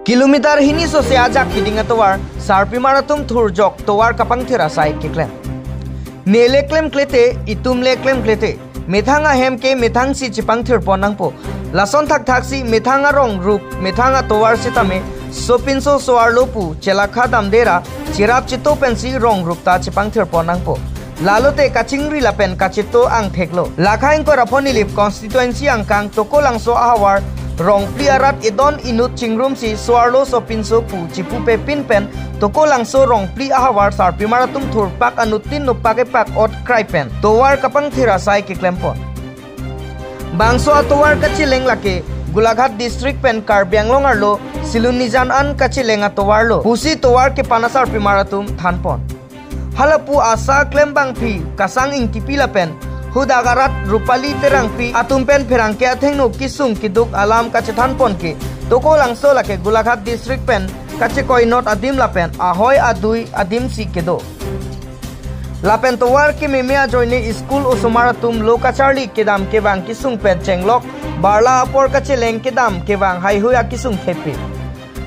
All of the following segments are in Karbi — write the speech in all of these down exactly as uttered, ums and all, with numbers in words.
Kilometer hini sose ajak keding atovar, sarpimar atum thurjok tovar kapangthir asai keklem. Ne le klemklete, itum le klemklete. Methang ahem ke methangsi chepangthirpon nangpo. Lason thakthaksi methang arong rup, methang atovar sitame, sopinso so-arlo pu chelakha damdera, cherap cheto pensi rong rup ta chepangthirpon nangpo. Lalote kachingri lapen kacheto angtheklo. Lakha ingkoi ra pho Nilip constituency angkang Tokolangso ahavar Rongpli arat edon inut chingrumsi so-arlo sopinso pu chipupepin pen Tokolangso Rongpli ahavar sarpimar atum thurpak anuttin nopak epak ot krai pen tovar kapangthir asai keklempon. Bangso atovar kacheleng lake Golaghat district pen Karbi Anglong arlo Silonijan an kacheleng atovarlo pusi tovar kepan asarpimar atum thanpon. Halapu ASHA klembangpi Kasang Engtipi lapen hadak arat Rupali Terangpi atum pen pherangke athengno kesung keduk alam kachethanpon ke Tokolangso lake Golaghat district pen kachekoinot adim lapen ahoi adui adimsi kedo. Lapen tovar kememe ajoine school osomar atum lo kacharli kedam kevang kesung pen chenglok, barla apor kacheleng kedam kevang haihui akesung thepi.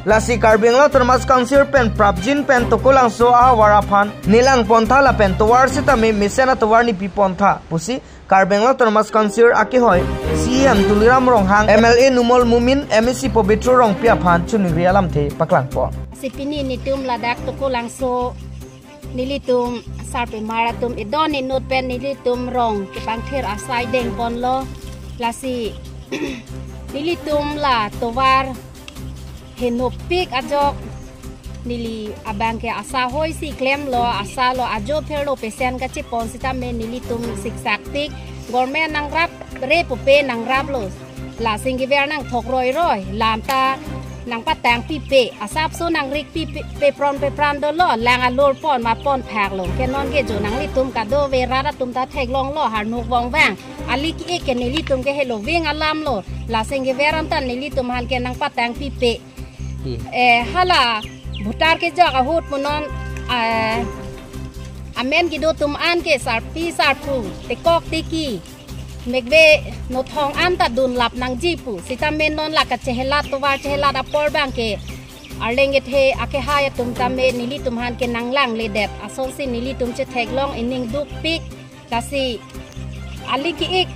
Lasi Karbi Anglong Autonomous Council pen prapjin pen Tokolangso ahavar aphan nelang pontha lapen tovar sitame mesen atovar nepi pontha pusi Karbi Anglong Autonomous Council akehoi CEM Tuliram Ronghang, MLA Numal Momin, MAC Pobitro Rongpi aphan choningri alamthe paklangpon. Si pini netum ladak Tokolangso nelitum sarpimar atum edon inut pen nelitum rong kepangthir asai dengponlo. Lasi nelitum la tovar henopik ajok neli abang ke ASHA hoisi klemlo, ASHA lo ajo pherlo pesen kachepon sitame nelitum siksak tik government nangrapre pupe nangraplo. La singgiver nangthok roiroi, lam ta nangpatangpipe, asapso nangrikpi pe, pepron pepran dolo, lang alor pon ma pon phaklo. Ke non ke jo nanglitum kadokave rat atum ta theklonglo, harnuk vongvang. Ali ki-ik ke nelitum ke heloving alamlo. La singgiver anta nelitum aphan ke nangpatangpipe. Hmm. Eh, hala voter kejok ahut pu non, eh, amen kedo atum an ke sarpi sarpo, tekok teki, mekve nothong anta dunlap nangji pu. Sitame non la kachehelat tovar chehelat apor abang ke arleng kethe akehai atum tame nelitum aphan ke nanglangledet. Asonsi nelitum chetheklong, ening dukpik. Lasi ali ki-ik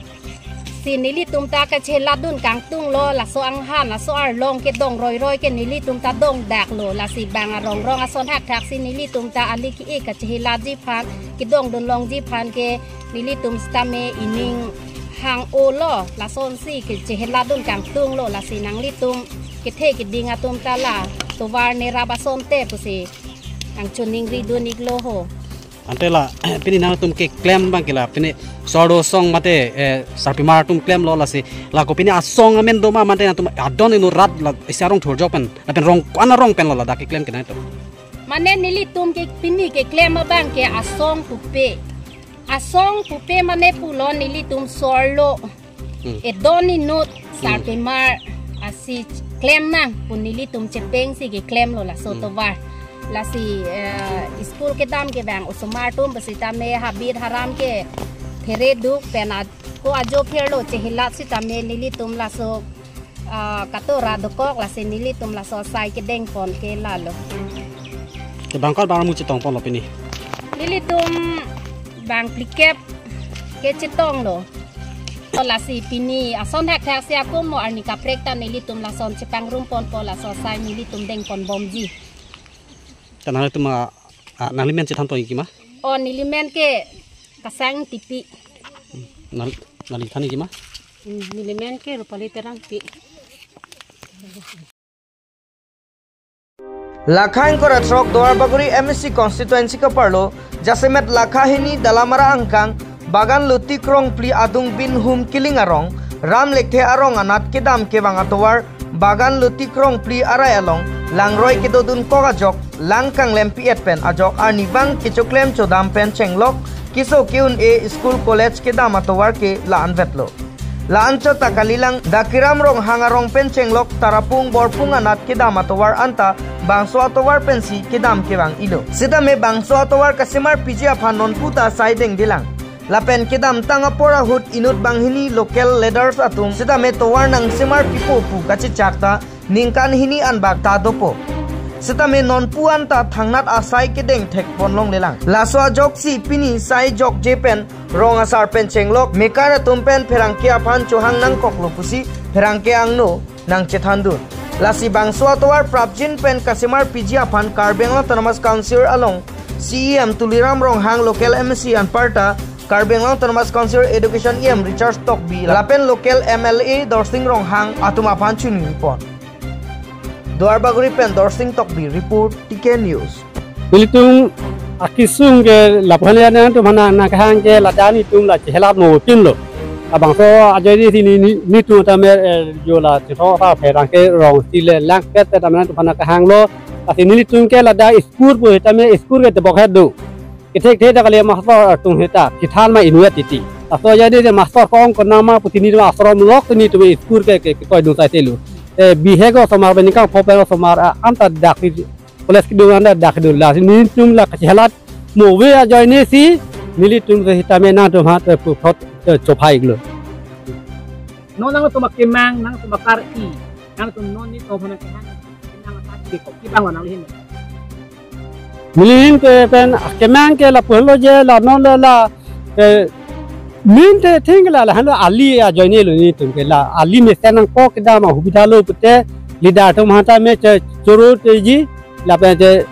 si nelitum ta kachehelatdun kangtunglo, laso anghan, laso arlong kedong roiroi ke nelitum ta dongdaklo. Lasi bang arongrong ason hakthaksi nelitum ta ali ki-ik kachehelatji aphan, kedongdunlongji aphan ke nelitum sitame ening hang-olo, lasonsi kachehelatdun kangtunglo. Lasi nanglitum kethe keding atum ta la tovar nerap asonte pusi nangchoningridun-iklo ho. Ante la pini nangtum keklem abang ke la pini so-arlo asong mate, eh, sarpimar atum klemlo, lasi la ko pini asong amen doma mate nangtum adon inut rat la isi arong thurjok pen lapen rong ko-an arong penlo ladak keklem ke nangtum? Mane nelitum ke pini keklem abang ke asong pupe. Asong pupe mane pulo nelitum so-arlo. Hmm. Edon inut, hmm, sarpimar asi klem nang pu nelitum chepengsi keklemlo laso, hmm, tovar. Lasi, eh, school kedam kevang osomar atum pasitame habit haram ke thereduk pen a-, ko ajo pherlo chehelat sitame nelitum laso, ah, katora dokok, lasi nelitum laso asai kedengpon ke lalo. Ke bang ko-an bang armu chetongponlo pini? Nelitum bang phlikep ke chetonglo. Lasi pini ason hakthaksi akomo arni kaprek ta nelitum lason chepangrumponpo, laso asai nelitum dengponbomji. Ta nangtum a, a, nangli men chethanpon-ikji ma? O, neli men ke Kasang Tipi. Nang, nangli than-ikji ma? Hmm, neli men ke Rupali Terangpi. Lakha ingkoi ra throk Duarbagori MAC constituency kaparlo, jasemet lakha hini Dalamara angkang, Bagan Luti Krongpli adung Binhum Kiling arong, Ram Lekthe arong anat kedam kevang atovar, Bagan Luti Krongpli arai along, langroi kedodun kok ajok, lang kanglempi-et pen ajok arnivang kechoklem chodam pen chenglok, keso ke-un-e school college kedam atovar ke la-anvetlo. La-anchot ta kalilang Dakiram Ronghang arong pen chenglok Tarapung Borpung anat kedam atovar anta bangso atovar pensi kedam kevang-ilo. Sitame bangso atovar kasemarpiji aphan non puta sai dengdelang. Lapen kedamtang apor ahut inut banghini local leaders atum sitame tovar nangsemarpipo pu kachechak ta ningkan hini anbak ta dopo. Setame nonpu anta thangnat asai kedeng thekpon longlelang. Laso ajoksi pini sai jokje pen rong asar pen chenglok mekar atum pen pherangke aphan chohang nangkoklo pusi pherangke angno nangchethandun. Lasi bangso atovar prapjin pen kasemar piji aphan Karbi Anglong Autonomous Council along C E M Tuliram Ronghang, local M A C anparta Karbi Anglong Autonomous Council Education E M Richard Tokbi lapen local M L A Dorsing Ronghang atum aphan chunipon. Duarbagori pen Dorsing Tokbi report, T K News. Nelitum akesung ke lapuhan ya nangtum aphan nangkehang ke ladak nelitum la chehelat mo pinlo. Labangso ajoine si ni, ni, nelitum tame, eh, jo la chethong apha pherangke rong si le langpet tame nangtum aphan nangkehanglo. Lasi nelitum ke ladak school pu tame school ke tebok hedo. Kethek thek ta kali master atum heta kethan ma inut titi. Laso ajoine si master ko-ong konat ma pusi nelitum ashram lok nelitum school ke, ke, ke koidun sai telu. Eh, bihek osomar pen ningkan pho pen osomar, ah, anta dak si college kedun anta dak kedun, lasi nelitum la kachehelat mo ave ajoine si nelitum si tame nangtum aphan te puthot te chophai iklo. Non nangtum akemang, nangtum akar-i, nangtum non nelitum aphan nangkehang, nang atat di kopi bang lo nanglihin. Nelihin ke pen akemang ke lapulo je la non la la, eh, main the thing la lahenlo ali ajoine lo nelitum ke la ali mesen nangkok kedam ahubidha lo pute leader atum aphan tame che choro teji lapen te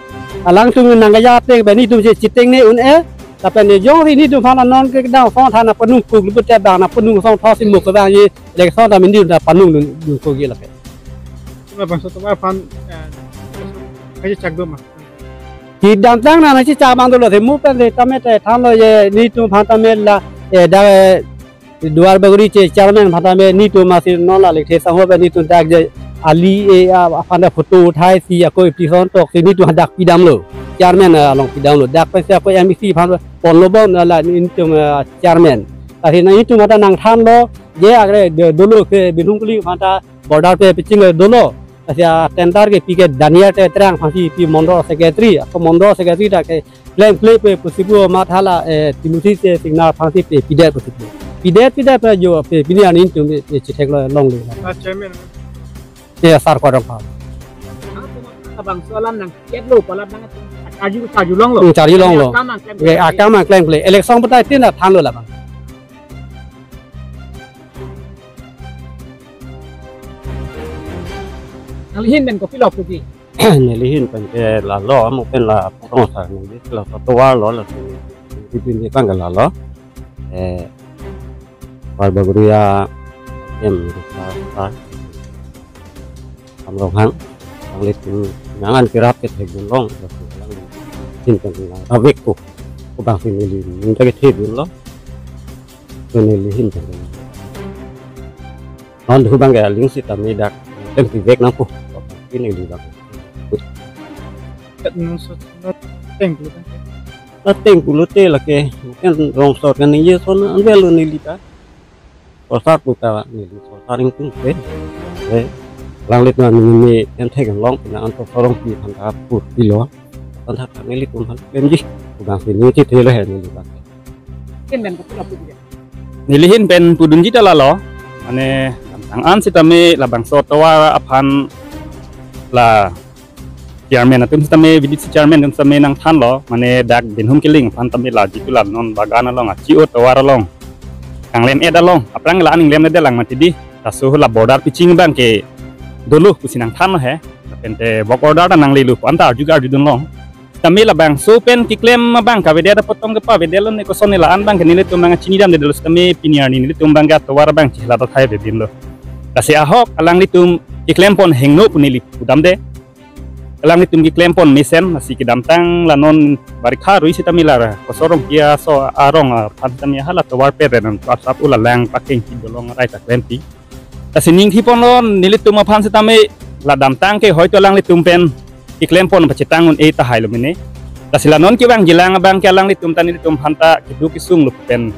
alangtum nangkaya te pen nelitum che chiteng ne un-e lapen ne jongsi nelitum aphan non ke kedam song than panung kuk lo pute bang na panung song tho si muk kedam ye election ta mindi ta panung dun dun kogi lapen. Labangso atovar aphan, eh, kachichak do ma? Kedamtang nangchichak abang dolo, te mo pen te tame te thanlo je nelitum aphan tame la, eh, dak, eh, Duarbagori che chairman aphan tame nelitum masi non la lekthe sangho pen nelitum dak je ali, eh, a, aphan dak photo uthai si ako application tok si nelitum dak pidamlo. Chairman, eh, along pidamlo. Dak pensi ako M A C aphan ponlo bon la nelitum, eh, chairman. Lasi nelitum anta nangthanlo je akre de-, dolo ke binhung kuli aphan ta border pen pichingle dolo. Lasi a tender kepi ke Daniel Tetrang aphansi pi mondol secretary, ako mondol secretary ta ke klem kle pe pusi pu matha la, eh, Timothy Singnar aphansi pe pidet pusi pu. Pidet pidet pe jo pe pini an nelitum, eh, chetheklo longle. Ah, chairman. Eh, sar kwadok pa. Labangso alam nangketlo, pala nang charju, charju longlo. Hmm, charju longlo. Akam nangklem. Eh, akam nangklem kle. Election batai tin ta thanlo labang. Nanglihin pen kopilo puji? Nelihin pen ke lalo, mo pen la putong sa neli la atovar lo la. Di pini bang ke lalo. Eh, Duarbagori a M Richard Ronghang, nanglitum nang an kerap kethekdun long, nanglihin pen nang ravek ko, ko bangsi neli ningta kethekdunlo, ko nelihin pen. Non thu bang ke aling sitame dak, tem pivek nangpo, ko bangsi neli bang. Kat nung so, no, teng pulo teng. La teng pulo te lake, kan rong sot kan ye son an velo neli ta. Sosar pu ta neli sosar ingtung pe. Eh, alanglit ma neli ne kan thek long pina anto sorong pi aphan ta pur pilo. Aphan ta nelitum aphan klemji. Ko bangsi neli chethelo he neli bang. Ken men ko pula pu dia. Nelihin pen pudunji ta lalo. Mane tang an sitame labangso atovar aphan la chairman atum sitame, V D C chairman atum sitame nangthanlo, mane dak Binhum Killing aphan tame la jitu la non bagan along achi-o tovar along kanglem-et along, aphrang la aning lemledet lang mati di, laso la border piching abang ke dolo pusi nangthanlo he, lapen te work order ta nanglelo pu anta arju arjudun long. Sitame labangso pen keklem abang kavedet apot tong kepavedetlo ne koson ne la-an abang ke nelitum abang chinidamdetlo sitame pini arni nelitum abang ke atovar abang chihla ta thai bedinlo. Lasi ahok alanglitum keklempon hingno pu neli pudamde. Alanglitum keklempon mesen, lasi kedamtang la non barikha rui sitame la Koso Rongpi aso arong aphan sitame hala tovar peren asap ula lang paking ki dolong rai ta klempi. Lasi ningthiponlo nelitum aphan sitame la damtang ke hoito alanglitum pen keklempon pachetang un-e tahai lo mene. Lasi la non kevangjilang abang ke alanglitum ta nelitum aphan ta keduk kesung lo pen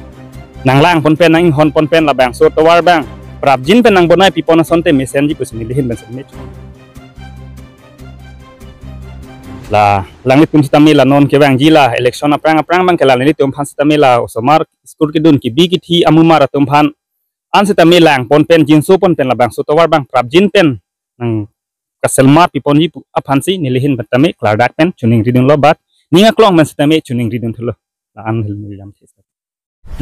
nanglangpon pen nanginghonpon pen labangso tovar abang prapjin pen nangbonai pipon asonte mesenji pusi nelihin pen sitame. La alanglitum sitame la non kevangji la election aphrang aphrang abang ke la nelitum aphan sitame la osomar school kedun kebi kethi amumar atum aphan an sitame langpon pen jinsopon pen labangso tovar abang prapjin pen nang kaselmar piponji pu aphansi nelihin pen tame klardak pen choningridunlo, bat ning aklong pen sitame choningridun thulo. La-an hil neli lam si.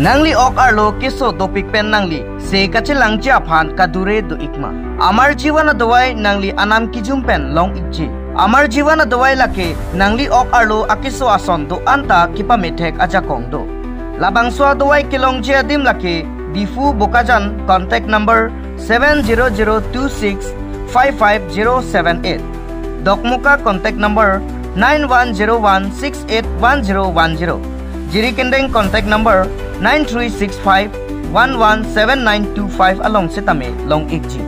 Nangli ok arlo keso dopik pen nangli se kachelangji aphan kadure do-ikma? Amar Jivan adawai nangli anam kijum pen long-ikji. Amar Jivan adawai lake nangli ok arlo akeso ason do-an ta kepamethek ajakong do. Labangso adawai kelongji adim lake Diphu, Bokajan, contact number seven zero zero two six five five zero seven eight. Dokmoka, contact number nine one zero one six eight one zero one zero. Jirikindeng, contact number nine three six five one one seven nine two five along sitame long-ikji.